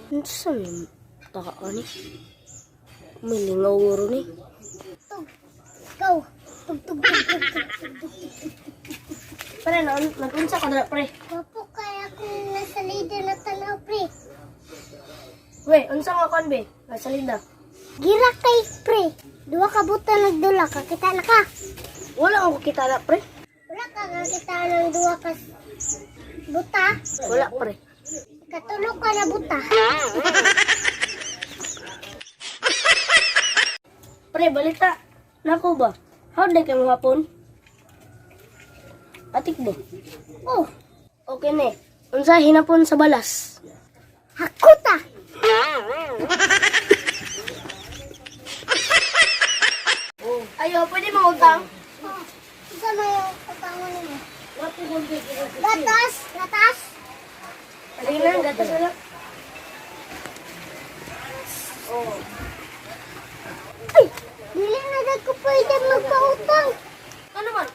Unsa may taka ni? May lingaw ro ni. Tug. Go. Tug tug tug tug tug tug tug. Pre, nag-unsa ka dira, pre? Wapo kaya kung nasa leader na tanaw, pre. We, unsa nga kon be? Nasa linda. Gira kay pre. Duha ka buta nagdula ka kita na ka. Wala akong kita na, pre. Wala ka kakita ng duha ka buta. Wala, pre. Katulog ka na buta. Pre, balita. Nako ba? How day kayo hapon? Atik ba? Oh, Okay ne. Unsa hinapon sa balas? hakuta. Ayo, pwede mangutang? Oh, isa may utangon nimo. Gatas, gatas. Sige lang, gatas na lang. Ay, dili na dad ko pwede magpautang. Ano man?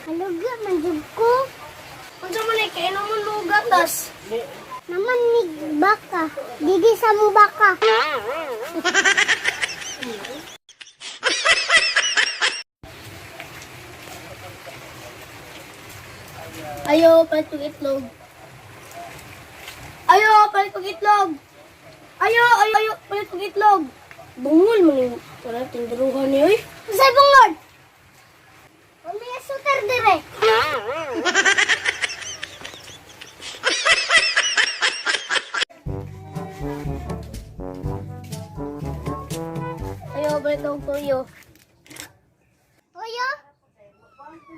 Haluga man jud ko. Unsa man eh, kainom mo no gatas. Naman ni baka. Digi sa mo baka. Ayo, palit kong itlog. Ayo, palit kong itlog. Ayo, ayo, ayo, palit kong itlog. Bungol man yung wala tinduruhan niyo eh. Usay bungol. Umi suter dire. Ayo, palit kong tuyo. Oyo.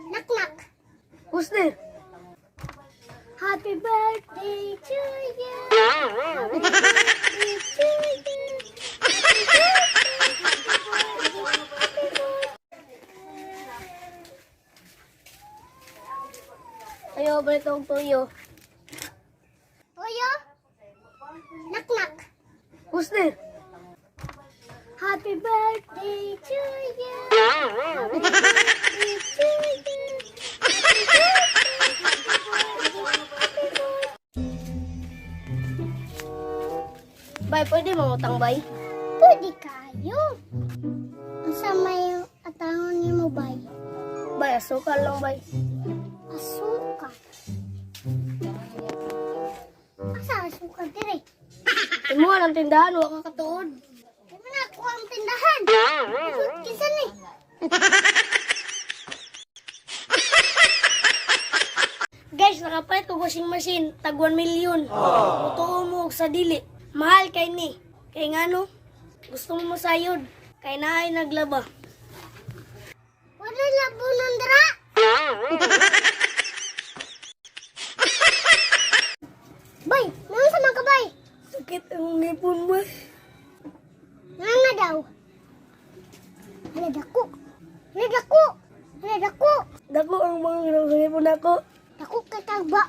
Knock knock. Who's there? Happy birthday to you. Happy birthday to you. Happy birthday, happy birthday, happy birthday. Ayo, palit kong tuyo. Oyo. Knock knock. Who's there? Happy birthday to you. Happy birthday to you. Happy birthday, happy birthday, happy birthday. Bay, pwede mangutang bay? Pwede kayo. Unsa may atangon nimo bay? Bay, asukal lang bay. Asukal. Asa asukal dire? Imuha ng tindahan, wa ka katuod. Di man ako ang tindahan. Isot kinsa ni? Guys, nakapalit ko washing machine, tag 1 million. Totoo mo og sa dili. Mahal kay ni. Kay ngano? Gusto mo masayod. Kay naay naglaba. Wala labunon dira. Bay, naon sa man ka bay? Sakit ang ngipon mo. Nga nga daw. Hala dako. Hala dako. Hala dako. Dako ang mga ngipon ako. Dako kay kag ba.